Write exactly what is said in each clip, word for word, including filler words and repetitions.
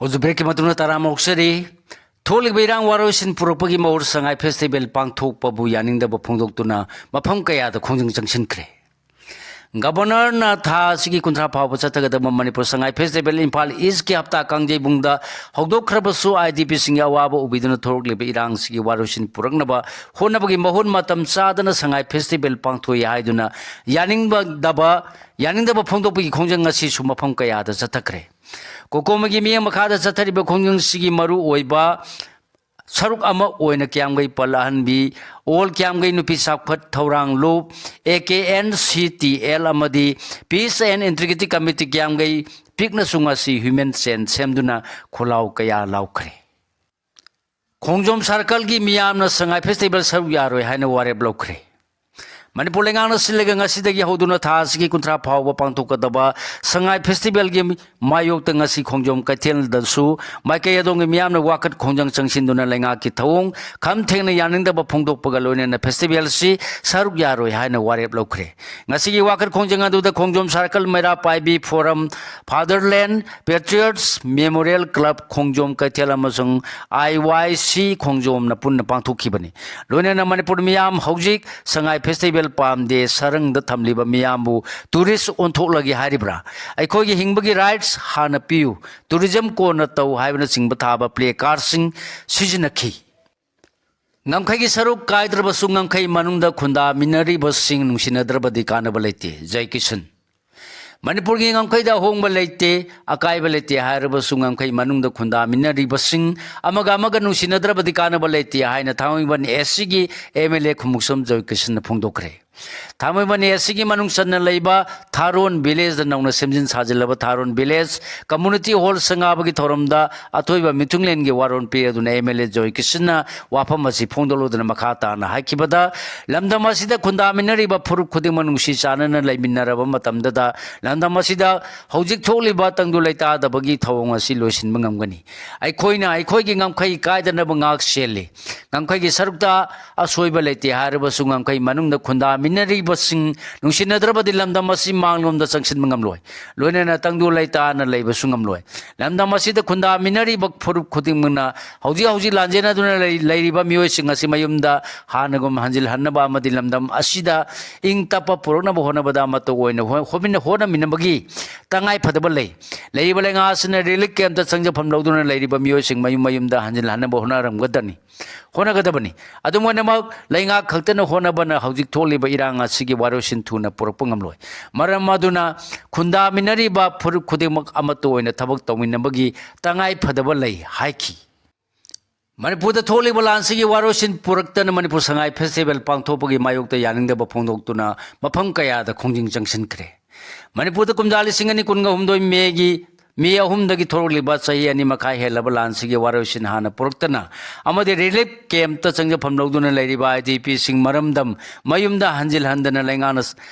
ꯍꯧꯖꯤꯛ ꯕ꯭ꯔꯦꯛꯀꯤ ꯃꯇꯨꯡꯗ ꯇꯔꯥꯃꯨꯛ ꯁꯦꯔꯤ꯫ ꯊꯣꯛꯂꯤꯕ ꯏꯔꯥꯡ ꯋꯥꯔꯣꯏꯁꯤꯟ ꯄꯨꯔꯛꯄꯒꯤ ꯃꯍꯨꯠ ꯁꯉꯥꯏ ꯐꯦꯁꯇꯤꯚꯦꯜ ꯄꯥꯡꯊꯣꯛꯄꯕꯨ ꯌꯥꯅꯤꯡꯗꯕ ꯐꯣꯡꯗꯣꯛꯇꯨꯅ ꯃꯐꯝ ꯀꯌꯥꯗ ꯈꯣꯡꯖꯪ ꯆꯪꯁꯤꯟꯈ꯭ꯔꯦ꯫ ꯒꯕꯔꯅꯔꯅ ꯊꯥ ꯑꯁꯤꯒꯤ ꯀꯨꯟꯊ꯭ꯔꯥ ꯐꯥꯎꯕ ꯆꯠꯊꯒꯗꯕ ꯃꯅꯤꯄꯨꯔ ꯁꯉꯥꯏ ꯐꯦꯁꯇꯤꯚꯦꯜ ꯏꯝꯐꯥꯜ ꯏꯁꯀꯤ ꯍꯞꯇꯥ ꯀꯥꯡꯖꯩꯕꯨꯡꯗ ꯍꯧꯗꯣꯛꯈ꯭ꯔꯕꯁꯨ, ꯑꯥꯏ ꯗꯤ ꯄꯤꯁꯤꯡꯒꯤ ꯑꯋꯥꯕ ꯎꯕꯤꯗꯨꯅ ꯊꯣꯔꯛꯂꯤꯕ ꯏꯔꯥꯡꯁꯤꯒꯤ ꯋꯥꯔꯣꯏꯁꯤꯟ ꯄꯨꯔꯛꯅꯕ ꯍꯣꯠꯅꯕꯒꯤ ꯃꯍꯨꯠ ꯃꯇꯝ ꯆꯥꯗꯅ ꯁꯉꯥꯏ ꯐꯦꯁꯇꯤꯚꯦꯜ ꯄꯥꯡꯊꯣꯛꯏ ꯍꯥꯏꯗꯨꯅ ꯌꯥꯅꯤꯡꯕꯗꯕ, ꯌꯥꯅꯤꯡꯗꯕ ꯐꯣꯡꯗꯣꯛꯄꯒꯤ ꯈꯣꯡꯖꯪ ꯉꯁꯤꯁꯨ ꯃꯐꯝ ꯀꯌꯥꯗ ꯆꯠꯊꯈ꯭ꯔꯦ꯫ ꯀꯣꯀꯣꯃꯤꯒꯤ ꯃꯤꯠꯌꯦꯡ ꯃꯈꯥꯗ ꯆꯠꯊꯔꯤꯕ ꯈꯣꯡꯖꯪꯁꯤꯒꯤ ꯃꯔꯨ ꯑꯣꯏꯕ ꯁꯔꯨꯛ ꯑꯃ ꯑꯣꯏꯅ ꯀ꯭ꯌꯥꯝꯒꯩ ꯄꯜ ꯑꯍꯟꯕꯤ, ꯑꯣꯜ ꯀ꯭ꯌꯥꯝꯒꯩ ꯅꯨꯄꯤ ꯆꯥꯎꯈꯠ ꯊꯧꯔꯥꯡ ꯂꯨꯞ, A K N C T L ꯑꯃꯗꯤ Peace and Integrity Committee ꯀ꯭ꯌꯥꯝꯒꯩ ꯄꯤꯛꯅꯁꯨ ꯉꯁꯤ ꯍ꯭ꯌꯨꯃꯦꯟ ꯆꯦꯟ ꯁꯦꯝꯗꯨꯅ ꯈꯣꯜꯂꯥꯎ ꯀꯌꯥ ꯂꯥꯎꯈ꯭ꯔꯦ꯫ ꯈꯣꯡꯖꯣꯝ ꯁꯥꯔꯀꯜꯒꯤ ꯃꯤꯌꯥꯝꯅ ꯁꯉꯥꯏ ꯐꯦꯁꯇꯤꯚꯦꯜ ꯁꯔꯨꯛ ꯌꯥꯔꯣꯏ ꯍꯥꯏꯅ ꯋꯥꯔꯦꯞ ꯂꯧꯈ꯭ꯔꯦ꯫ ꯃꯅꯤꯄꯨꯔ ꯂꯩꯉꯥꯛꯅ ꯁꯤꯜꯂꯒ ꯉꯁꯤꯗꯒꯤ ꯍꯧꯗꯨꯅ ꯊꯥ ꯑꯁꯤꯒꯤ ꯀꯨꯟꯊ꯭ꯔꯥ ꯐꯥꯎꯕ ꯄꯥꯡꯊꯣꯛꯀꯗꯕ ꯁꯉꯥꯏ ꯐꯦꯁꯇꯤꯚꯦꯜꯒꯤ ꯃꯥꯌꯣꯛꯇ ꯉꯁꯤ ꯈꯣꯡꯖꯣꯝ ꯀꯩꯊꯦꯜꯗꯁꯨ ꯃꯥꯏꯀꯩ ꯑꯗꯣꯝꯒꯤ ꯃꯤꯌꯥꯝꯅ ꯋꯥꯀꯠ ꯈꯣꯡꯖꯪ ꯆꯪꯁꯤꯟꯗꯨꯅ ꯂꯩꯉꯥꯛꯀꯤ ꯊꯧꯑꯣꯡ ꯈꯝ ꯊꯦꯡꯅ ꯌꯥꯅꯤꯡꯗꯕ ꯐꯣꯡꯗꯣꯛꯄꯒ ꯂꯣꯏꯅꯅ ꯐꯦꯁꯇꯤꯚꯦꯜꯁꯤ ꯁꯔꯨꯛ ꯌꯥꯔꯣꯏ ꯍꯥꯏꯅ ꯋꯥꯔꯦꯞ ꯂꯧꯈ꯭ꯔꯦ꯫ ꯉꯁꯤꯒꯤ ꯋꯥꯀꯠ ꯈꯣꯡꯖꯪ ꯑꯗꯨꯗ ꯈꯣꯡꯖꯣꯝ ꯁꯥꯔꯀꯜ ꯃꯩꯔꯥ ꯄꯥꯏꯕꯤ ꯐꯣꯔꯝ, ꯐꯥꯗꯔꯂꯦꯟ ꯄꯦꯇ꯭ꯔꯤꯌꯠꯁ ꯃꯦꯃꯣꯔꯤꯌꯦꯜ ꯀ꯭ꯂꯕ ꯈꯣꯡꯖꯣꯝ ꯀꯩꯊꯦꯜ ꯑꯃꯁꯨꯡ ꯑꯥꯏ ꯋꯥꯏ ꯁꯤ ꯈꯣꯡꯖꯣꯝꯅ ꯄꯨꯟꯅ ꯄꯥꯡꯊꯣꯛꯈꯤꯕꯅꯤ꯫ ꯂꯣꯏꯅꯅ ꯃꯅꯤꯄꯨꯔ ꯃꯤꯌꯥꯝ ꯍꯧꯖꯤꯛ ꯁꯉꯥꯏ ꯐꯦꯁꯇꯤꯚꯦꯜ ꯄꯥꯝꯗꯦ, ꯁꯔꯪꯗ ꯊꯝꯂꯤꯕ ꯃꯤꯌꯥꯝꯕꯨ ꯇꯨꯔꯤꯁ ꯑꯣꯟꯊꯣꯛꯂꯒꯦ ꯍꯥꯏꯔꯤꯕ꯭ꯔꯥ? ꯑꯩꯈꯣꯏꯒꯤ ꯍꯤꯡꯕꯒꯤ ꯔꯥꯏꯠꯁ ꯍꯥꯟꯅ ꯄꯤꯌꯨ, ꯇꯨꯔꯤꯖꯝ ꯀꯣꯟꯅ ꯇꯧ ꯍꯥꯏꯕꯅꯆꯤꯡꯕ ꯊꯥꯕ ꯄ꯭ꯂꯦ ꯀꯥꯔꯗꯁꯤꯡ ꯁꯤꯖꯤꯟꯅꯈꯤ꯫ ꯉꯝꯈꯩꯒꯤ ꯁꯔꯨꯛ ꯀꯥꯏꯗ꯭ꯔꯕꯁꯨ ꯉꯝꯈꯩ ꯃꯅꯨꯡꯗ ꯈꯨꯟꯗꯥꯃꯤꯟꯅꯔꯤꯕꯁꯤꯡ ꯅꯨꯡꯁꯤꯅꯗ꯭ꯔꯕꯗꯤ ꯀꯥꯟꯅꯕ ꯂꯩꯇꯦ꯫ ꯖꯩ ꯀꯤꯁꯟ꯫ ꯃꯅꯤꯄꯨꯔꯒꯤ ꯉꯝꯈꯩꯗ ꯑꯍꯣꯡꯕ ꯂꯩꯇꯦ, ꯑꯀꯥꯏꯕ ꯂꯩꯇꯦ ꯍꯥꯏꯔꯕꯁꯨ ꯉꯝꯈꯩ ꯃꯅꯨꯡꯗ ꯈꯨꯟꯗꯥꯃꯤꯟꯅꯔꯤꯕꯁꯤꯡ ꯑꯃꯒ ꯑꯃꯒ ꯅꯨꯡꯁꯤꯅꯗ꯭ꯔꯕꯗꯤ ꯀꯥꯟꯅꯕ ꯂꯩꯇꯦ ꯍꯥꯏꯅ ꯊꯥꯡꯃꯩꯕꯟ ꯑꯦꯁ ꯁꯤꯒꯤ ꯑꯦꯝ ꯑꯦꯜ ꯑꯦ ꯈꯨꯃꯨꯛꯁꯝ ꯖꯣꯏꯀꯤꯁꯟꯅ ꯐꯣꯡꯗꯣꯛꯈ꯭ꯔꯦ꯫ ꯊꯥꯡꯃꯩꯕꯟ ꯑꯦꯁ ꯁꯤꯒꯤ ꯃꯅꯨꯡ ꯆꯟꯅ ꯂꯩꯕ ꯊꯥꯔꯣꯟ ꯚꯤꯂꯦꯖꯗ ꯅꯧꯅ ꯁꯦꯝꯖꯤꯟ ꯁꯥꯖꯤꯜꯂꯕ ꯊꯥꯔꯣꯟ ꯚꯤꯂꯦꯖ ꯀꯝꯃꯨꯅꯤꯇꯤ ꯍꯣꯜ ꯁꯪꯒꯥꯕꯒꯤ ꯊꯧꯔꯝꯗ ꯑꯊꯣꯏꯕ ꯃꯤꯊꯨꯡꯂꯦꯟꯒꯤ ꯋꯥꯔꯣꯜ ꯄꯤꯔꯗꯨꯅ ꯑꯦꯝ ꯑꯦꯜ ꯑꯦ ꯖꯣꯏꯀꯤꯁꯟꯅ ꯋꯥꯐꯝ ꯑꯁꯤ ꯐꯣꯡꯗꯣꯛꯂꯗꯨꯅ ꯃꯈꯥ ꯇꯥꯅ ꯍꯥꯏꯈꯤꯕꯗ, ꯂꯝꯗꯝ ꯑꯁꯤꯗ ꯈꯨꯟꯗꯥꯃꯤꯟꯅꯔꯤꯕ ꯐꯨꯔꯨꯞ ꯈꯨꯗꯤꯡꯃꯛ ꯅꯨꯡꯁꯤ ꯆꯥꯟꯅꯅ ꯂꯩꯃꯤꯟꯅꯔꯕ ꯃꯇꯝꯗꯗ ꯂꯝꯗꯝ ꯑꯁꯤꯗ ꯍꯧꯖꯤꯛ ꯊꯣꯛꯂꯤꯕ ꯇꯪꯗꯨ ꯂꯩꯇꯥꯗꯕꯒꯤ ꯊꯧꯑꯣꯡ ꯑꯁꯤ ꯂꯣꯏꯁꯤꯟꯕ ꯉꯝꯒꯅꯤ꯫ ꯑꯩꯈꯣꯏꯅ ꯑꯩꯈꯣꯏꯒꯤ ꯉꯝꯈꯩ ꯀꯥꯏꯗꯅꯕ ꯉꯥꯛ ꯁꯦꯜꯂꯤ꯫ ꯉꯝꯈꯩꯒꯤ ꯁꯔꯨꯛꯇ ꯑꯁꯣꯏꯕ ꯂꯩꯇꯦ ꯍꯥꯏꯔꯕꯁꯨ, ꯉꯝꯈꯩ ꯃꯅꯨꯡꯗ ꯈꯨꯟꯗꯥꯃꯤꯟꯅꯔꯤꯕꯁꯤꯡ ꯅꯨꯡꯁꯤꯅꯗ꯭ꯔꯕꯗꯤ ꯂꯝꯗꯝ ꯑꯁꯤ ꯃꯥꯡꯂꯣꯝꯗ ꯆꯪꯁꯤꯟꯕ ꯉꯝꯂꯣꯏ꯫ ꯂꯣꯏꯅꯅ ꯇꯪꯗꯨ ꯂꯩꯇꯥꯅ ꯂꯩꯕꯁꯨ ꯉꯝꯂꯣꯏ꯫ ꯂꯝꯗꯝ ꯑꯁꯤꯗ ꯈꯨꯟꯗꯥꯃꯤꯟꯅꯔꯤꯕ ꯐꯨꯔꯨꯞ ꯈꯨꯗꯤꯡꯃꯛꯅ ꯍꯧꯖꯤꯛ ꯍꯧꯖꯤꯛ ꯂꯥꯟꯖꯦꯟꯅꯗꯨꯅ ꯂꯩ-, ꯂꯩꯔꯤꯕ ꯃꯤꯑꯣꯏꯁꯤꯡ ꯑꯁꯤ ꯃꯌꯨꯝꯗ ꯍꯥꯟꯅꯒꯨꯝ ꯍꯟꯖꯤꯜꯍꯟꯅꯕ ꯑꯃꯗꯤ ꯂꯝꯗꯝ ꯑꯁꯤꯗ ꯏꯪ ꯇꯞꯄ ꯄꯨꯔꯛꯅꯕ ꯍꯣꯠꯅꯕꯗ ꯑꯃꯠꯇ ꯑꯣꯏꯅ ꯍꯣ-, ꯍꯣꯠꯃꯤꯟꯅ-, ꯍꯣꯠꯅꯃꯤꯟꯅꯕꯒꯤ ꯇꯉꯥꯏ ꯐꯗꯕ ꯂꯩ꯫ ꯂꯩꯔꯤꯕ ꯂꯩꯉꯥꯛ ꯑꯁꯤꯅ relief camp ꯇ ꯆꯪꯖꯐꯝ ꯂꯧꯗꯨꯅ ꯂꯩꯔꯤꯕ ꯃꯤꯑꯣꯏꯁꯤꯡ ꯃꯌꯨꯝ ꯃꯌꯨꯝꯗ ꯍꯟꯖꯤꯜꯍꯟꯅꯕ ꯍꯣꯠꯅꯔꯝꯒꯗꯅꯤ, ꯍꯣꯠꯅꯒꯗꯕꯅꯤ꯫ ꯑꯗꯨꯝ ꯑꯣꯏꯅꯃꯛ, ꯂꯩꯉꯥꯛ ꯈꯛꯇꯅ ꯍꯣꯠꯅꯕꯅ ꯍꯧꯖꯤꯛ ꯊꯣꯛꯂꯤꯕ ꯏꯔꯥꯡ ꯑꯁꯤꯒꯤ ꯋꯥꯔꯣꯏꯁꯤꯟ ꯊꯨꯅ ꯄꯨꯔꯛꯄ ꯉꯝꯂꯣꯏ꯫ ꯃꯔꯝ ꯑꯗꯨꯅ, ꯈꯨꯟꯗꯥꯃꯤꯟꯅꯔꯤꯕ ꯐꯨꯔꯨꯞ ꯈꯨꯗꯤꯡꯃꯛ ꯑꯃꯠꯇ ꯑꯣꯏꯅ ꯊꯕꯛ ꯇꯧꯃꯤꯟꯅꯕꯒꯤ ꯇꯉꯥꯏ ꯐꯗꯕ ꯂꯩ ꯍꯥꯏꯈꯤ꯫ ꯃꯅꯤꯄꯨꯔꯗ ꯊꯣꯛꯂꯤꯕ ꯂꯥꯟꯁꯤꯒꯤ ꯋꯥꯔꯣꯏꯁꯤꯟ ꯄꯨꯔꯛꯇꯅ ꯃꯅꯤꯄꯨꯔ ꯁꯉꯥꯏ ꯐꯦꯁꯇꯤꯚꯦꯜ ꯄꯥꯡꯊꯣꯛꯄꯒꯤ ꯃꯥꯌꯣꯛꯇ ꯌꯥꯅꯤꯡꯗꯕ ꯐꯣꯡꯗꯣꯛꯇꯨꯅ ꯃꯐꯝ ꯀꯌꯥꯗ ꯈꯣꯡꯖꯪ ꯆꯪꯁꯤꯟꯈ꯭ꯔꯦ꯫ ꯃꯅꯤꯄꯨꯔꯗ ꯀꯨꯝꯖꯥ ꯂꯤꯁꯤꯡ ꯑꯅꯤ ꯀꯨꯟꯒ ꯍꯨꯝꯗꯣꯏ ꯃꯦꯒꯤ, ꯃꯦ ꯑꯍꯨꯝꯗꯒꯤ ꯊꯣꯛꯂꯛꯂꯤꯕ ꯆꯍꯤ ꯑꯅꯤ ꯃꯈꯥꯏ ꯍꯦꯜꯂꯕ ꯂꯥꯟꯁꯤꯒꯤ ꯋꯥꯔꯣꯏꯁꯤꯟ ꯍꯥꯟꯅ ꯄꯨꯔꯛꯇꯅ ꯑꯃꯗꯤ relief camp ꯇ ꯆꯪꯖꯐꯝ ꯂꯧꯗꯨꯅ ꯂꯩꯔꯤꯕ IDP ꯁꯤꯡ ꯃꯔꯝꯗꯝ ꯃꯌꯨꯝꯗ ꯍꯟꯖꯤꯜꯍꯟꯗꯅ ꯂꯩꯉꯥꯛꯅ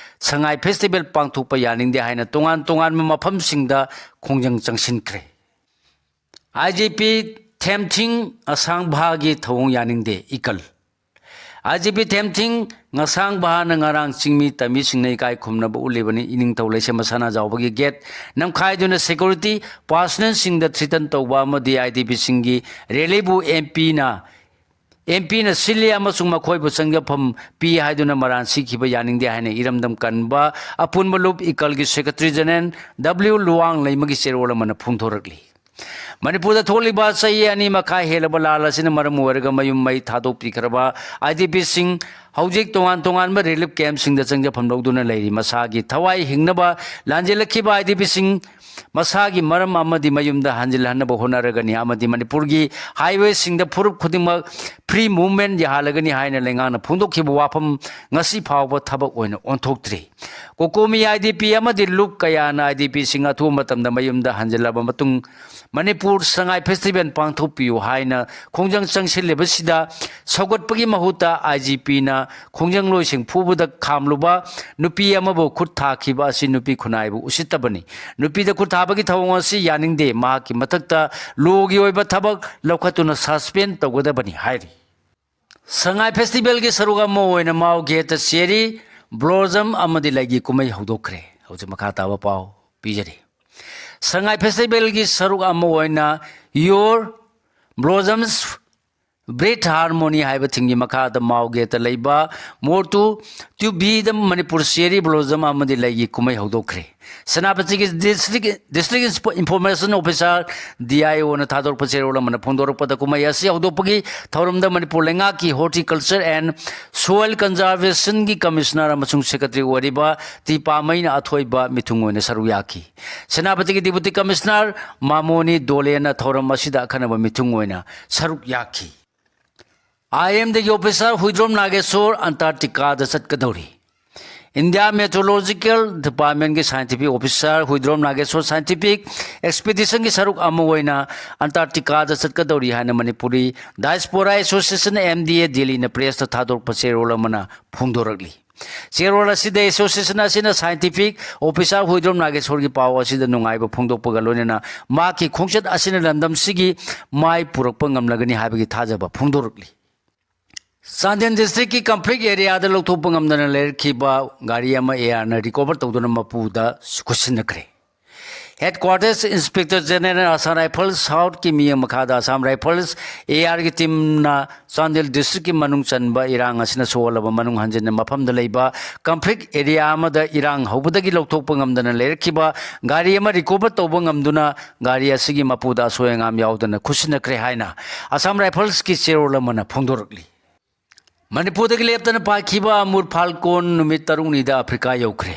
ꯁꯉꯥꯏ ꯐꯦꯁꯇꯤꯚꯦꯜ ꯄꯥꯡꯊꯣꯛꯄ ꯌꯥꯅꯤꯡꯗꯦ ꯍꯥꯏꯅ ꯇꯣꯉꯥꯟ ꯇꯣꯉꯥꯟꯕ ꯃꯐꯝꯁꯤꯡꯗ ꯈꯣꯡꯖꯪ ꯆꯪꯁꯤꯟꯈ꯭ꯔꯦ꯫ IGP ꯊꯦꯝꯊꯤꯡ ꯉꯁꯥꯡꯚꯥꯒꯤ ꯊꯧꯑꯣꯡ ꯌꯥꯅꯤꯡꯗꯦ, ꯏꯀꯜ꯫ IGP ꯊꯦꯝꯊꯤꯡ ꯉꯁꯥꯡꯚꯥꯅ ꯉꯔꯥꯡ ꯆꯤꯡꯃꯤ ꯇꯝꯃꯤꯁꯤꯡꯅ ꯏꯀꯥꯏ ꯈꯨꯝꯅꯕ ꯎꯠꯂꯤꯕꯅꯤ꯫ ꯏꯅꯤꯡꯊꯧ ꯂꯩꯁꯦꯝꯕ ꯁꯅꯥꯖꯥꯎꯕꯒꯤ gate ꯅꯝꯈꯥꯏꯗꯨꯅ security personnel ꯁꯤꯡꯗ threaten ꯇꯧꯕ ꯑꯃꯗꯤ IDP ꯁꯤꯡꯒꯤ rally ꯕꯨ MP ꯅ, MP ꯅ ꯁꯤꯜꯂꯤ ꯑꯃꯁꯨꯡ ꯃꯈꯣꯏꯕꯨ ꯆꯪꯖꯐꯝ ꯄꯤ ꯍꯥꯏꯗꯨꯅ ꯃꯔꯥꯟ ꯁꯤꯈꯤꯕ ꯌꯥꯅꯤꯡꯗꯦ ꯍꯥꯏꯅ ꯏꯔꯝꯗꯝ ꯀꯟꯕ ꯑꯄꯨꯟꯕ ꯂꯨꯞ ꯏꯀꯜꯒꯤ secretary general W ꯂꯨꯋꯥꯡ ꯂꯩꯃꯒꯤ ꯆꯦꯔꯣꯜ ꯑꯃꯅ ꯐꯣꯡꯗꯣꯔꯛꯂꯤ꯫ ꯃꯅꯤꯄꯨꯔꯗ ꯊꯣꯛꯂꯤꯕ ꯆꯍꯤ ꯑꯅꯤ ꯃꯈꯥꯏ ꯍꯦꯜꯂꯕ ꯂꯥꯟ ꯑꯁꯤꯅ ꯃꯔꯝ ꯑꯣꯏꯔꯒ ꯃꯌꯨꯝ ꯃꯩ ꯊꯥꯗꯣꯛꯄꯤꯈ꯭ꯔꯕ IDP ꯁꯤꯡ ꯍꯧꯖꯤꯛ ꯇꯣꯉꯥꯟ ꯇꯣꯉꯥꯟꯕ relief camp ꯁꯤꯡꯗ ꯆꯪꯖꯐꯝ ꯂꯧꯗꯨꯅ ꯂꯩꯔꯤ꯫ ꯃꯁꯥꯒꯤ ꯊꯋꯥꯏ ꯍꯤꯡꯅꯕ ꯂꯥꯟꯖꯦꯜꯂꯛꯈꯤꯕ IDP ꯁꯤꯡ ꯃꯁꯥꯒꯤ ꯃꯔꯝ ꯑꯃꯗꯤ ꯃꯌꯨꯝꯗ ꯍꯟꯖꯤꯜꯍꯟꯅꯕ ꯍꯣꯠꯅꯔꯒꯅꯤ ꯑꯃꯗꯤ ꯃꯅꯤꯄꯨꯔꯒꯤ highway ꯁꯤꯡꯗ ꯐꯨꯔꯨꯞ ꯈꯨꯗꯤꯡꯃꯛ free movement ꯌꯥꯍꯜꯂꯒꯅꯤ ꯍꯥꯏꯅ ꯂꯩꯉꯥꯛꯅ ꯐꯣꯡꯗꯣꯛꯈꯤꯕ ꯋꯥꯐꯝ ꯉꯁꯤ ꯐꯥꯎꯕ ꯊꯕꯛ ꯑꯣꯏꯅ ꯑꯣꯟꯊꯣꯛꯇ꯭ꯔꯤ꯫ ꯀꯣꯀꯣꯃꯤ IDP ꯑꯃꯗꯤ ꯂꯨꯞ ꯀꯌꯥꯅ IDP ꯁꯤꯡ ꯑꯊꯨꯕ ꯃꯇꯝꯗ ꯃꯌꯨꯝꯗ ꯍꯟꯖꯤꯜꯂꯕ ꯃꯇꯨꯡ ꯃꯅꯤꯄꯨꯔ ꯁꯉꯥꯏ ꯐꯦꯁꯇꯤꯚꯦꯜ ꯄꯥꯡꯊꯣꯛꯄꯤꯌꯨ ꯍꯥꯏꯅ ꯈꯣꯡꯖꯪ ꯆꯪꯁꯤꯜꯂꯤꯕꯁꯤꯗ ꯁꯧꯒꯠꯄꯒꯤ ꯃꯍꯨꯠꯇ IGP ꯅ ꯈꯣꯡꯖꯪꯂꯣꯏꯁꯤꯡ ꯐꯨꯕꯗ ꯈꯥꯝꯂꯨꯕ ꯅꯨꯄꯤ ꯑꯃꯕꯨ ꯈꯨꯠ ꯊꯥꯈꯤꯕ ꯑꯁꯤ ꯅꯨꯄꯤ ꯈꯨꯟꯅꯥꯏꯕꯨ ꯎꯁꯤꯠꯇꯕꯅꯤ꯫ ꯅꯨꯄꯤꯗ ꯈꯨꯠ ꯊꯥꯕꯒꯤ ꯊꯧꯑꯣꯡ ꯑꯁꯤ ꯌꯥꯅꯤꯡꯗꯦ꯫ ꯃꯍꯥꯛꯀꯤ ꯃꯊꯛꯇ law ꯒꯤ ꯑꯣꯏꯕ ꯊꯕꯛ ꯂꯧꯈꯠꯇꯨꯅ suspend ꯇꯧꯒꯗꯕꯅꯤ ꯍꯥꯏꯔꯤ꯫ ꯁꯉꯥꯏ ꯐꯦꯁꯇꯤꯚꯦꯜꯒꯤ ꯁꯔꯨꯛ ꯑꯃ ꯑꯣꯏꯅ ꯃꯥꯎ ꯒꯦꯠꯇ ꯆꯦꯔꯤ ꯕ꯭ꯂꯣꯖꯝ ꯑꯃꯗꯤ ꯂꯩꯒꯤ ꯀꯨꯝꯍꯩ ꯍꯧꯗꯣꯛꯈ꯭ꯔꯦ꯫ ꯍꯧꯖꯤꯛ ꯃꯈꯥ ꯇꯥꯕ ꯄꯥꯎ ꯄꯤꯖꯔꯤ꯫ ꯁꯉꯥꯏ ꯐꯦꯁꯇꯤꯚꯦꯜꯒꯤ ꯁꯔꯨꯛ ꯑꯃ ꯑꯣꯏꯅ ꯌꯣꯔ ꯕ꯭ꯂꯣꯖꯝꯁ ꯕ꯭ꯔꯤꯠ ꯍꯥꯔꯃꯣꯅꯤ ꯍꯥꯏꯕ ꯊꯤꯝꯒꯤ ꯃꯈꯥꯗ ꯃꯥꯎ ꯒꯦꯠꯇ ꯂꯩꯕ ꯃꯣꯔꯇꯨ ꯇ꯭ꯌꯨꯕꯤꯗ ꯃꯅꯤꯄꯨꯔ ꯆꯦꯔꯤ ꯕ꯭ꯂꯣꯖꯝ ꯑꯃꯗꯤ ꯂꯩꯒꯤ ꯀꯨꯝꯍꯩ ꯍꯧꯗꯣꯛꯈ꯭ꯔꯦ꯫ ꯁꯦꯅꯥꯄꯇꯤꯒꯤ district district information officer, D I ꯑꯣꯅ ꯊꯥꯗꯣꯔꯛꯄ ꯆꯦꯔꯣꯜ ꯑꯃꯅ ꯐꯣꯡꯗꯣꯔꯛꯄꯗ, ꯀꯨꯝꯍꯩ ꯑꯁꯤ ꯍꯧꯗꯣꯛꯄꯒꯤ ꯊꯧꯔꯝꯗ ꯃꯅꯤꯄꯨꯔ ꯂꯩꯉꯥꯛꯀꯤ ꯍꯣꯔꯇꯤꯀꯜꯆꯔ ꯑꯦꯟ ꯁꯣꯏꯜ ꯀꯟꯖꯥꯔꯚꯦꯁꯟꯒꯤ ꯀꯃꯤꯁꯅꯔ ꯑꯃꯁꯨꯡ ꯁꯦꯀ꯭ꯔꯦꯇꯔꯤ ꯑꯣꯏꯔꯤꯕ ꯇꯤ ꯄꯥꯃꯩꯅ ꯑꯊꯣꯏꯕ ꯃꯤꯊꯨꯡ ꯑꯣꯏꯅ ꯁꯔꯨꯛ ꯌꯥꯈꯤ꯫ ꯁꯦꯅꯥꯄꯇꯤꯒꯤ ꯗꯤꯄꯨꯇꯤ ꯀꯃꯤꯁꯅꯔ ꯃꯥꯃꯣꯅꯤ ꯗꯣꯂꯦꯅ ꯊꯧꯔꯝ ꯑꯁꯤꯗ ꯑꯈꯟꯅꯕ ꯃꯤꯊꯨꯡ ꯑꯣꯏꯅ ꯁꯔꯨꯛ ꯌꯥꯈꯤ꯫ ꯑꯥꯏ ꯑꯦꯝꯗꯒꯤ ꯑꯣꯐꯤꯁꯥꯔ ꯍꯨꯏꯗ꯭ꯔꯣꯝ ꯅꯥꯒꯦꯁꯣꯔ ꯑꯟꯇꯥꯔꯀꯇꯤꯀꯥꯗ ꯆꯠꯀꯗꯧꯔꯤ꯫ ꯏꯟꯗꯤꯌꯥ ꯃꯦꯇ꯭ꯔꯣꯂꯣꯖꯤꯀꯦꯜ ꯗꯤꯄꯥꯔꯠꯃꯦꯟꯒꯤ ꯁꯥꯏꯟꯇꯤꯐꯤꯛ ꯑꯣꯐꯤꯁꯥꯔ ꯍꯨꯏꯗ꯭ꯔꯣꯝ ꯅꯥꯒꯦꯁꯣꯔ ꯁꯥꯏꯟꯇꯤꯐꯤꯛ ꯑꯦꯛꯁꯄꯤꯗꯤꯁꯟꯒꯤ ꯁꯔꯨꯛ ꯑꯃ ꯑꯣꯏꯅ ꯑꯟꯇꯥꯔꯀꯇꯤꯀꯥꯗ ꯆꯠꯀꯗꯧꯔꯤ ꯍꯥꯏꯅ ꯃꯅꯤꯄꯨꯔꯤ ꯗꯥꯏꯁꯄꯣꯔꯥ ꯑꯦꯁꯣꯁꯤꯌꯦꯁꯟ, ꯑꯦꯝ ꯗꯤ ꯑꯦ, ꯗꯤꯜꯂꯤꯅ ꯄ꯭ꯔꯦꯁꯇ ꯊꯥꯗꯣꯔꯛꯄ ꯆꯦꯔꯣꯜ ꯑꯃꯅ ꯐꯣꯡꯗꯣꯔꯛꯂꯤ꯫ ꯆꯦꯔꯣꯜ ꯑꯁꯤꯗ ꯑꯦꯁꯣꯁꯤꯌꯦꯁꯟ ꯑꯁꯤꯅ ꯁꯥꯏꯟꯇꯤꯐꯤꯛ ꯑꯣꯐꯤꯁꯥꯔ ꯍꯨꯏꯗ꯭ꯔꯣꯝ ꯅꯥꯒꯦꯁꯣꯔꯒꯤ ꯄꯥꯎ ꯑꯁꯤꯗ ꯅꯨꯡꯉꯥꯏꯕ ꯐꯣꯡꯗꯣꯛꯄꯒ ꯂꯣꯏꯅꯅ ꯃꯍꯥꯛꯀꯤ ꯈꯣꯡꯆꯠ ꯑꯁꯤꯅ ꯂꯝꯗꯝꯁꯤꯒꯤ ꯃꯥꯏ ꯄꯨꯔꯛꯄ ꯉꯝꯂꯒꯅꯤ ꯍꯥꯏꯕꯒꯤ ꯊꯥꯖꯕ ꯐꯣꯡꯗꯣꯔꯛꯂꯤ꯫ ꯆꯥꯟꯗꯦꯜ ꯗꯤꯁꯇ꯭ꯔꯤꯛꯀꯤ ꯀꯝꯐ꯭ꯂꯤꯛ ꯑꯦꯔꯤꯌꯥꯗ ꯂꯧꯊꯣꯛꯄ ꯉꯝꯗꯅ ꯂꯩꯔꯛꯈꯤꯕ ꯒꯥꯔꯤ ꯑꯃ ꯑꯦ ꯑꯥꯔꯅ ꯔꯤꯀꯣꯚꯔ ꯇꯧꯗꯨꯅ ꯃꯄꯨꯗ ꯈꯨꯠꯁꯤꯟꯅꯈ꯭ꯔꯦ꯫ Headquarters inspector general Assam rifles ꯁꯥꯎꯠꯀꯤ ꯃꯤꯠꯌꯦꯡ ꯃꯈꯥꯗ ꯑꯁꯥꯝ ꯔꯥꯏꯐꯜꯁ ꯑꯦ ꯑꯥꯔꯒꯤ ꯇꯤꯝꯅ ꯆꯥꯟꯗꯦꯜ ꯗꯤꯁꯇ꯭ꯔꯤꯛꯀꯤ ꯃꯅꯨꯡ ꯆꯟꯕ ꯏꯔꯥꯡ ꯑꯁꯤꯅ ꯁꯣꯛꯍꯜꯂꯕ ꯃꯅꯨꯡ ꯍꯟꯖꯤꯟꯅ ꯃꯐꯝꯗ ꯂꯩꯕ ꯀꯝꯐ꯭ꯂꯤꯛ ꯑꯦꯔꯤꯌꯥ ꯑꯃꯗ ꯏꯔꯥꯡ ꯍꯧꯕꯗꯒꯤ ꯂꯧꯊꯣꯛꯄ ꯉꯝꯗꯅ ꯂꯩꯔꯛꯈꯤꯕ ꯒꯥꯔꯤ ꯑꯃ ꯔꯤꯀꯣꯚꯔ ꯇꯧꯕ ꯉꯝꯗꯨꯅ ꯒꯥꯔꯤ ꯑꯁꯤꯒꯤ ꯃꯄꯨꯗ ꯑꯁꯣꯏ ꯑꯉꯥꯝ ꯌꯥꯎꯗꯅ ꯈꯨꯠꯁꯤꯟꯅꯈ꯭ꯔꯦ ꯍꯥꯏꯅ ꯑꯁꯥꯝ ꯔꯥꯏꯐꯜꯁꯀꯤ ꯆꯦꯔꯣꯜ ꯑꯃꯅ ꯐꯣꯡꯗꯣꯔꯛꯂꯤ꯫ ꯃꯅꯤꯄꯨꯔꯗꯒꯤ ꯂꯦꯞꯇꯅ ꯄꯥꯏꯈꯤꯕ ꯑꯃꯨꯔ ꯐꯥꯜꯀꯣꯟ ꯅꯨꯃꯤꯠ ꯇꯔꯨꯛꯅꯤꯗ ꯑꯐ꯭ꯔꯤꯀꯥ ꯌꯧꯈ꯭ꯔꯦ꯫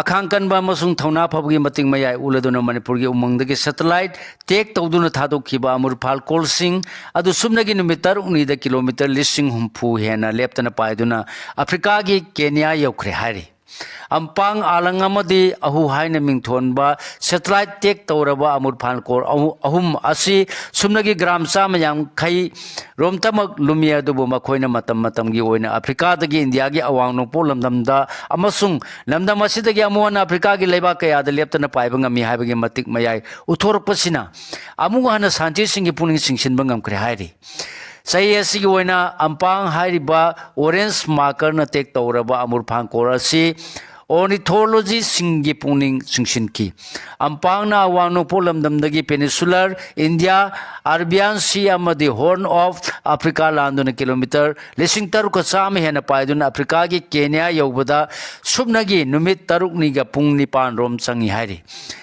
ꯑꯈꯥꯡ ꯀꯟꯕ ꯑꯃꯁꯨꯡ ꯊꯧꯅꯥ ꯐꯕꯒꯤ ꯃꯇꯤꯛ ꯃꯌꯥꯏ ꯎꯠꯂꯗꯨꯅ ꯃꯅꯤꯄꯨꯔꯒꯤ ꯎꯃꯪꯗꯒꯤ ꯁꯦꯇꯦꯂꯥꯏꯠ ꯇꯦꯛ ꯇꯧꯗꯨꯅ ꯊꯥꯗꯣꯛꯈꯤꯕ ꯑꯃꯨꯔ ꯐꯥꯜꯀꯣꯟꯁꯤꯡ ꯑꯗꯨ ꯁꯨꯞꯅꯒꯤ ꯅꯨꯃꯤꯠ ꯇꯔꯨꯛꯅꯤꯗ ꯀꯤꯂꯣꯃꯤꯇꯔ ꯂꯤꯁꯤꯡ ꯍꯨꯝꯐꯨ ꯍꯦꯟꯅ ꯂꯦꯞꯇꯅ ꯄꯥꯏꯗꯨꯅ ꯑꯐ꯭ꯔꯤꯀꯥꯒꯤ ꯀꯦꯅꯤꯌꯥ ꯌꯧꯈ꯭ꯔꯦ ꯍꯥꯏꯔꯤ꯫ ꯑꯝꯄꯥꯡ, ꯑꯥꯂꯪ ꯑꯃꯗꯤ ꯑꯍꯨ ꯍꯥꯏꯅ ꯃꯤꯡꯊꯣꯟꯕ ꯁꯦꯇꯦꯂꯥꯏꯠ ꯇꯦꯛ ꯇꯧꯔꯕ ꯑꯃꯨꯔ ꯐꯥꯜꯀꯣꯟ ꯑꯍꯨ-, ꯑꯍꯨꯝ ꯑꯁꯤ ꯁꯨꯞꯅꯒꯤ ꯒ꯭ꯔꯥꯝ ꯆꯥꯝꯃ ꯌꯥꯡꯈꯩ ꯔꯣꯝꯇꯃꯛ ꯂꯨꯝꯃꯤ, ꯑꯗꯨꯕꯨ ꯃꯈꯣꯏꯅ ꯃꯇꯝ ꯃꯇꯝꯒꯤ ꯑꯣꯏꯅ ꯑꯐ꯭ꯔꯤꯀꯥꯗꯒꯤ ꯏꯟꯗꯤꯌꯥꯒꯤ ꯑꯋꯥꯡ ꯅꯣꯡꯄꯣꯛ ꯂꯝꯗꯝꯗ ꯑꯃꯁꯨꯡ ꯂꯝꯗꯝ ꯑꯁꯤꯗꯒꯤ ꯑꯃꯨꯛ ꯍꯟꯅ ꯑꯐ꯭ꯔꯤꯀꯥꯒꯤ ꯂꯩꯕꯥꯛ ꯀꯌꯥꯗ ꯂꯦꯞꯇꯅ ꯄꯥꯏꯕ ꯉꯝꯃꯤ ꯍꯥꯏꯕꯒꯤ ꯃꯇꯤꯛ ꯃꯌꯥꯏ ꯎꯠꯊꯣꯔꯛꯄꯁꯤꯅ ꯑꯃꯨꯛ ꯍꯟꯅ ꯁꯥꯏꯟꯇꯤꯁꯁꯤꯡꯒꯤ ꯄꯨꯛꯅꯤꯡ ꯆꯤꯡꯁꯤꯟꯕ ꯉꯝꯈ꯭ꯔꯦ ꯍꯥꯏꯔꯤ꯫ ꯆꯍꯤ ꯑꯁꯤꯒꯤ ꯑꯣꯏꯅ ꯑꯝꯄꯥꯡ ꯍꯥꯏꯔꯤꯕ ꯑꯣꯔꯦꯟꯖ ꯃꯥꯔꯀꯔꯅ ꯇꯦꯛ ꯇꯧꯔꯕ ꯑꯃꯨꯔ ꯐꯥꯡꯀꯣꯜ ꯑꯁꯤ ꯑꯣꯔꯅꯤꯊꯣꯂꯣꯖꯤꯁꯁꯤꯡꯒꯤ ꯄꯨꯛꯅꯤꯡ ꯆꯤꯡꯁꯤꯟꯈꯤ꯫ ꯑꯝꯄꯥꯡꯅ ꯑꯋꯥꯡ ꯅꯣꯡꯄꯣꯛ ꯂꯝꯗꯝꯗꯒꯤ ꯄꯦꯅꯤꯁꯨꯂꯔ ꯏꯟꯗꯤꯌꯥ, ꯑꯔꯕꯤꯌꯥꯟ ꯁꯤ ꯑꯃꯗꯤ ꯍꯣꯔꯟ ꯑꯣꯐ ꯑꯐ꯭ꯔꯤꯀꯥ ꯂꯥꯟꯗꯨꯅ ꯀꯤꯂꯣꯃꯤꯇꯔ ꯂꯤꯁꯤꯡ ꯇꯔꯨꯛꯀ ꯆꯥꯝꯃ ꯍꯦꯟꯅ ꯄꯥꯏꯗꯨꯅ ꯑꯐ꯭ꯔꯤꯀꯥꯒꯤ ꯀꯦꯅꯤꯌꯥ ꯌꯧꯕꯗ ꯁꯨꯞꯅꯒꯤ ꯅꯨꯃꯤꯠ ꯇꯔꯨꯛꯅꯤꯒ ꯄꯨꯡ ꯅꯤꯄꯥꯟ ꯔꯣꯝ ꯆꯪꯏ ꯍꯥꯏꯔꯤ꯫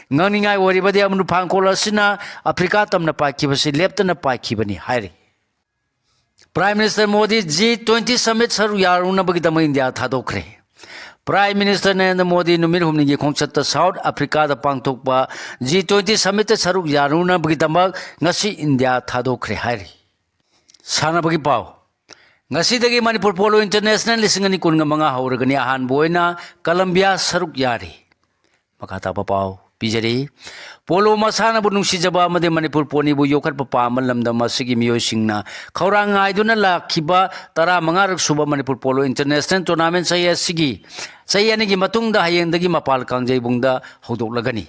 ꯉꯛꯅꯤꯡꯉꯥꯏ ꯑꯣꯏꯔꯤꯕꯗꯤ ꯑꯃꯨꯔ ꯐꯥꯡꯀꯣꯜ ꯑꯁꯤꯅ ꯑꯐ꯭ꯔꯤꯀꯥ ꯇꯝꯅ ꯄꯥꯏꯈꯤꯕꯁꯤ ꯂꯦꯞꯇꯅ ꯄꯥꯏꯈꯤꯕꯅꯤ ꯍꯥꯏꯔꯤ꯫ Prime minister Modi ji twenty summit ꯁꯔꯨꯛ ꯌꯥꯔꯨꯅꯕꯒꯤꯗꯃꯛ ꯏꯟꯗꯤꯌꯥ ꯊꯥꯗꯣꯛꯈ꯭ꯔꯦ꯫ ꯄ꯭ꯔꯥꯏꯝ ꯃꯤꯅꯤꯁꯇꯔ ꯅꯔꯦꯟꯗ꯭ꯔ ꯃꯣꯗꯤ ꯅꯨꯃꯤꯠ ꯍꯨꯝꯅꯤꯒꯤ ꯈꯣꯡꯆꯠꯇ ꯁꯥꯎꯠ ꯑꯐ꯭ꯔꯤꯀꯥꯗ ꯄꯥꯡꯊꯣꯛꯄ ꯖꯤ ꯇ꯭ꯋꯦꯟꯇꯤ ꯁꯃꯤꯠꯇ ꯁꯔꯨꯛ ꯌꯥꯔꯨꯅꯕꯒꯤꯗꯃꯛ ꯉꯁꯤ ꯏꯟꯗꯤꯌꯥ ꯊꯥꯗꯣꯛꯈ꯭ꯔꯦ ꯍꯥꯏꯔꯤ꯫ ꯁꯥꯟꯅꯕꯒꯤ ꯄꯥꯎ꯫ ꯉꯁꯤꯗꯒꯤ ꯃꯅꯤꯄꯨꯔ ꯄꯣꯂꯣ ꯏꯟꯇꯔꯅꯦꯁꯅꯦꯜ ꯂꯤꯁꯤꯡ ꯑꯅꯤ ꯀꯨꯟꯒ ꯃꯉꯥ ꯍꯧꯔꯒꯅꯤ꯫ ꯑꯍꯥꯟꯕ ꯑꯣꯏꯅ ꯀꯂꯝꯕꯤꯌꯥ ꯁꯔꯨꯛ ꯌꯥꯔꯤ꯫ ꯃꯈꯥ ꯇꯥꯕ ꯄꯥꯎ ꯄꯤꯖꯔꯤ꯫ ꯄꯣꯂꯣ ꯃꯁꯥꯟꯅꯕꯨ ꯅꯨꯡꯁꯤꯖꯕ ꯑꯃꯗꯤ ꯃꯅꯤꯄꯨꯔ ꯄꯣꯅꯤꯕꯨ ꯌꯣꯛꯈꯠꯄ ꯄꯥꯝꯕ ꯂꯝꯗꯝ ꯑꯁꯤꯒꯤ ꯃꯤꯑꯣꯏꯁꯤꯡꯅ ꯈꯧꯔꯥꯡ ꯉꯥꯏꯗꯨꯅ ꯂꯥꯛꯈꯤꯕ ꯇꯔꯥꯃꯉꯥꯔꯛ ꯁꯨꯕ ꯃꯅꯤꯄꯨꯔ ꯄꯣꯂꯣ ꯏꯟꯇꯔꯅꯦꯁꯅꯦꯜ ꯇꯣꯔꯅꯥꯃꯦꯟ ꯆꯍꯤ ꯑꯁꯤꯒꯤ, ꯆꯍꯤ ꯑꯅꯤꯒꯤ ꯃꯇꯨꯡꯗ ꯍꯌꯦꯡꯗꯒꯤ ꯃꯄꯥꯜ ꯀꯥꯡꯖꯩꯕꯨꯡꯗ ꯍꯧꯗꯣꯛꯂꯒꯅꯤ꯫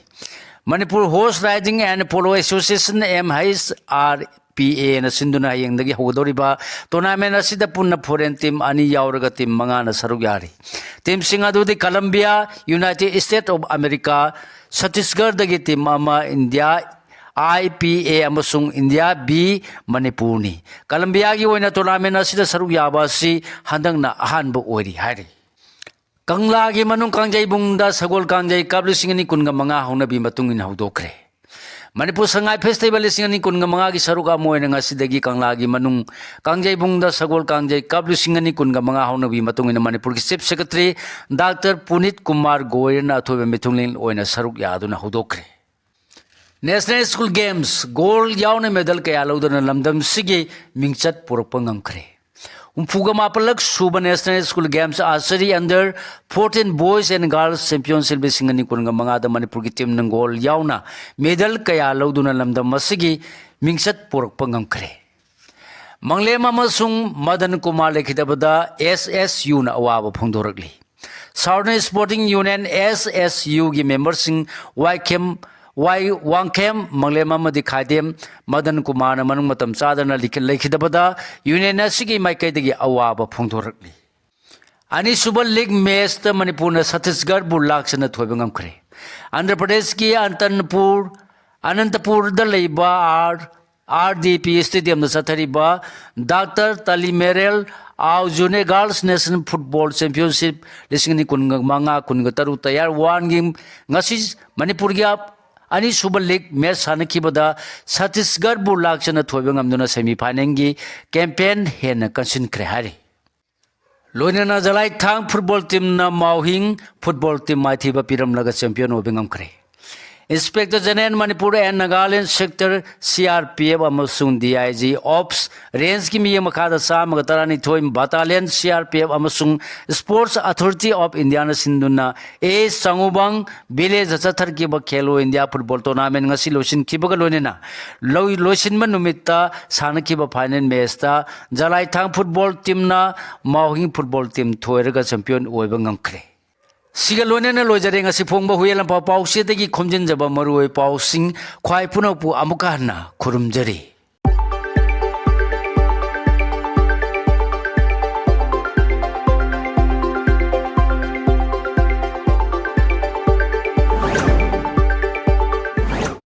Manipur horse riding and polo association, M H R P ꯑꯦꯅ ꯁꯤꯟꯗꯨꯅ ꯍꯌꯦꯡꯗꯒꯤ ꯍꯧꯒꯗꯧꯔꯤꯕ ꯇꯣꯔꯅꯥꯃꯦꯟ ꯑꯁꯤꯗ ꯄꯨꯟꯅ ꯐꯣꯔꯦꯟ ꯇꯤꯝ ꯑꯅꯤ ꯌꯥꯎꯔꯒ ꯇꯤꯝ ꯃꯉꯥꯅ ꯁꯔꯨꯛ ꯌꯥꯔꯤ꯫ ꯇꯤꯝꯁꯤꯡ ꯑꯗꯨꯗꯤ Colombia, united state of America, ꯁꯠꯇꯤꯁꯒꯔꯗꯒꯤ ꯇꯤꯝ ꯑꯃ, ꯏꯟꯗꯤꯌꯥ ꯑꯥꯏ ꯄꯤ ꯑꯦ ꯑꯃꯁꯨꯡ ꯏꯟꯗꯤꯌꯥ ꯕꯤ ꯃꯅꯤꯄꯨꯔꯅꯤ꯫ ꯀꯂꯝꯕꯤꯌꯥꯒꯤ ꯑꯣꯏꯅ ꯇꯣꯔꯅꯥꯃꯦꯟ ꯑꯁꯤꯗ ꯁꯔꯨꯛ ꯌꯥꯕ ꯑꯁꯤ ꯍꯟꯗꯛꯅ ꯑꯍꯥꯟꯕ ꯑꯣꯏꯔꯤ ꯍꯥꯏꯔꯤ꯫ ꯀꯪꯂꯥꯒꯤ ꯃꯅꯨꯡ ꯀꯥꯡꯖꯩꯕꯨꯡꯗ ꯁꯒꯣꯜ ꯀꯥꯡꯖꯩ ꯀꯞ ꯂꯤꯁꯤꯡ ꯑꯅꯤ ꯀꯨꯟꯒ ꯃꯉꯥ ꯍꯧꯅꯕꯤ ꯃꯇꯨꯡ ꯏꯟꯅ ꯍꯧꯗꯣꯛꯈ꯭ꯔꯦ꯫ ꯃꯅꯤꯄꯨꯔ ꯁꯉꯥꯏ ꯐꯦꯁꯇꯤꯚꯦꯜ ꯂꯤꯁꯤꯡ ꯑꯅꯤ ꯀꯨꯟꯒ ꯃꯉꯥꯒꯤ ꯁꯔꯨꯛ ꯑꯃ ꯑꯣꯏꯅ ꯉꯁꯤꯗꯒꯤ ꯀꯪꯂꯥꯒꯤ ꯃꯅꯨꯡ ꯀꯥꯡꯖꯩꯕꯨꯡꯗ ꯁꯒꯣꯜ ꯀꯥꯡꯖꯩ ꯀꯞ ꯂꯤꯁꯤꯡ ꯑꯅꯤ ꯀꯨꯟꯒ ꯃꯉꯥ ꯍꯧꯅꯕꯤ ꯃꯇꯨꯡ ꯏꯟꯅ ꯃꯅꯤꯄꯨꯔꯒꯤ chief secretary doctor Punit Kumar ꯒꯣꯌꯜꯅ ꯑꯊꯣꯏꯕ ꯃꯤꯊꯨꯡꯂꯦꯟ ꯑꯣꯏꯅ ꯁꯔꯨꯛ ꯌꯥꯗꯨꯅ ꯍꯧꯗꯣꯛꯈ꯭ꯔꯦ꯫ ꯅꯦꯁꯅꯦꯜ ꯁ꯭ꯀꯨꯜ ꯒꯦꯝꯁ ꯒꯣꯜ ꯌꯥꯎꯅ ꯃꯦꯗꯜ ꯀꯌꯥ ꯂꯧꯗꯨꯅ ꯂꯝꯗꯝꯁꯤꯒꯤ ꯃꯤꯡꯆꯠ ꯄꯨꯔꯛꯄ ꯉꯝꯈ꯭ꯔꯦ꯫ ꯍꯨꯝꯐꯨꯒ ꯃꯥꯄꯜꯂꯛ ꯁꯨꯕ national school games archery under fourteen boys and girls championship ꯂꯤꯁꯤꯡ ꯑꯅꯤ ꯀꯨꯟꯒ ꯃꯉꯥꯗ ꯃꯅꯤꯄꯨꯔꯒꯤ ꯇꯤꯝꯅ ꯒꯣꯜ ꯌꯥꯎꯅ ꯃꯦꯗꯜ ꯀꯌꯥ ꯂꯧꯗꯨꯅ ꯂꯝꯗꯝ ꯑꯁꯤꯒꯤ ꯃꯤꯡꯆꯠ ꯄꯨꯔꯛꯄ ꯉꯝꯈ꯭ꯔꯦ꯫ ꯃꯪꯂꯦꯝ ꯑꯃꯁꯨꯡ ꯃꯗꯟ ꯀꯨꯃꯥꯔ ꯂꯩꯈꯤꯗꯕꯗ ꯑꯦꯁ ꯑꯦꯁ ꯌꯨꯅ ꯑꯋꯥꯕ ꯐꯣꯡꯗꯣꯔꯛꯂꯤ꯫ ꯁꯥꯎꯗꯔꯟ ꯁ꯭ꯄꯣꯔꯇꯤꯡ ꯌꯨꯅꯤꯌꯟ, ꯑꯦꯁ ꯑꯦꯁ ꯌꯨꯒꯤ ꯃꯦꯝꯕꯔꯁꯤꯡ ꯋꯥꯏꯈꯦꯝ ꯋꯥꯏ ꯋꯥꯡꯈꯦꯝ, ꯃꯪꯂꯦꯝ ꯑꯃꯗꯤ ꯈꯥꯏꯗꯦꯝ ꯃꯗꯟ ꯀꯨꯃꯥꯔꯅ ꯃꯅꯨꯡ ꯃꯇꯝ ꯆꯥꯗꯅ ꯂꯩꯈꯤ-, ꯂꯩꯈꯤꯗꯕꯗ ꯌꯨꯅꯤꯌꯟ ꯑꯁꯤꯒꯤ ꯃꯥꯏꯀꯩꯗꯒꯤ ꯑꯋꯥꯕ ꯐꯣꯡꯗꯣꯔꯛꯂꯤ꯫ ꯑꯅꯤꯁꯨꯕ ꯂꯤꯒ ꯃꯦꯆꯇ ꯃꯅꯤꯄꯨꯔꯅ ꯁꯠꯇꯤꯁꯒꯔꯕꯨ ꯂꯥꯛꯆꯅ ꯊꯣꯏꯕ ꯉꯝꯈ꯭ꯔꯦ꯫ ꯑꯟꯙ꯭ꯔ ꯄ꯭ꯔꯗꯦꯁꯀꯤ ꯑꯟꯇꯟꯄꯨꯔ, ꯑꯅꯟꯇꯄꯨꯔꯗ ꯂꯩꯕ ꯑꯥꯔ, ꯑꯥꯔ ꯗꯤ ꯄꯤ ꯁ꯭ꯇꯦꯗꯤꯌꯝꯗ ꯆꯠꯊꯔꯤꯕ ꯗꯥꯛꯇꯔ ꯇꯥꯂꯤꯃꯦꯔꯦꯜ ꯑꯥꯎ junior girls national football championship ꯂꯤꯁꯤꯡ ꯑꯅꯤ ꯀꯨꯟꯃꯉꯥ ꯀꯨꯟꯇꯔꯨꯛ ꯇꯌꯥꯔ ꯋꯥꯟꯒꯤ ꯉꯁꯤ ꯃꯅꯤꯄꯨꯔꯒꯤ ꯑꯅꯤꯁꯨꯕ ꯂꯤꯒ ꯃꯦꯆ ꯁꯥꯟꯅꯈꯤꯕꯗ ꯁꯠꯇꯤꯁꯒꯔꯕꯨ ꯂꯥꯛꯆꯅ ꯊꯣꯏꯕ ꯉꯝꯗꯨꯅ ꯁꯦꯃꯤ ꯐꯥꯏꯅꯦꯜꯒꯤ ꯀꯦꯝꯄꯦꯟ ꯍꯦꯟꯅ ꯀꯟꯁꯤꯟꯈ꯭ꯔꯦ ꯍꯥꯏꯔꯤ꯫ ꯂꯣꯏꯅꯅ ꯖꯂꯥꯏꯊꯥꯡ ꯐꯨꯠꯕꯣꯜ ꯇꯤꯝꯅ ꯃꯥꯎꯍꯤꯡ ꯐꯨꯠꯕꯣꯜ ꯇꯤꯝ ꯃꯥꯏꯊꯤꯕ ꯄꯤꯔꯝꯂꯒ ꯆꯦꯝꯄꯤꯌꯟ ꯑꯣꯏꯕ ꯉꯝꯈ꯭ꯔꯦ꯫ Inspector General Manipur and Nagaland Sector C R P F ꯑꯃꯁꯨꯡ D I G Ops ꯔꯦꯟꯖꯀꯤ ꯃꯤꯠꯌꯦꯡ ꯃꯈꯥꯗ ꯆꯥꯝꯃꯒ ꯇꯔꯥꯅꯤꯊꯣꯏ ꯕꯥꯇꯥꯂꯤꯌꯟ C R P F ꯑꯃꯁꯨꯡ Sports Authority of Indiaꯅ ꯁꯤꯟꯗꯨꯅ ꯑꯦ ꯆꯥꯉꯨꯕꯥꯡ ꯚꯤꯂꯦꯖꯇ ꯆꯠꯊꯔꯛꯈꯤꯕ ꯈꯦꯂꯣ ꯏꯟꯗꯤꯌꯥ ꯐꯨꯠꯕꯣꯜ ꯇꯣꯔꯅꯥꯃꯦꯟ ꯉꯁꯤ ꯂꯣꯏꯁꯤꯟꯈꯤꯕꯒ ꯂꯣꯏꯅꯅ ꯂꯣꯏ-, ꯂꯣꯏꯁꯤꯟꯕ ꯅꯨꯃꯤꯠꯇ ꯁꯥꯟꯅꯈꯤꯕ ꯐꯥꯏꯅꯦꯜ ꯃꯦꯆꯇ ꯖꯂꯥꯏꯊꯥꯡ ꯐꯨꯠꯕꯣꯜ ꯇꯤꯝꯅ ꯃꯥꯎꯍꯤꯡ ꯐꯨꯠꯕꯣꯜ ꯇꯤꯝ ꯊꯣꯏꯔꯒ ꯆꯦꯝꯄꯤꯌꯟ ꯑꯣꯏꯕ ꯉꯝꯈ꯭ꯔꯦ꯫ ꯁꯤꯒ ꯂꯣꯏꯅꯅ ꯂꯣꯏꯖꯔꯦ ꯉꯁꯤ ꯐꯣꯡꯕ ꯍꯨꯏꯌꯦꯟ ꯂꯥꯟꯐꯥꯎ ꯄꯥꯎꯆꯦꯗꯒꯤ ꯈꯣꯝꯖꯤꯟꯖꯕ ꯃꯔꯨꯑꯣꯏ ꯄꯥꯎꯁꯤꯡ꯫ ꯈ꯭ꯋꯥꯏ ꯄꯨꯝꯅꯃꯛꯄꯨ ꯑꯃꯨꯛꯀ ꯍꯟꯅ ꯈꯨꯔꯨꯝꯖꯔꯤ꯫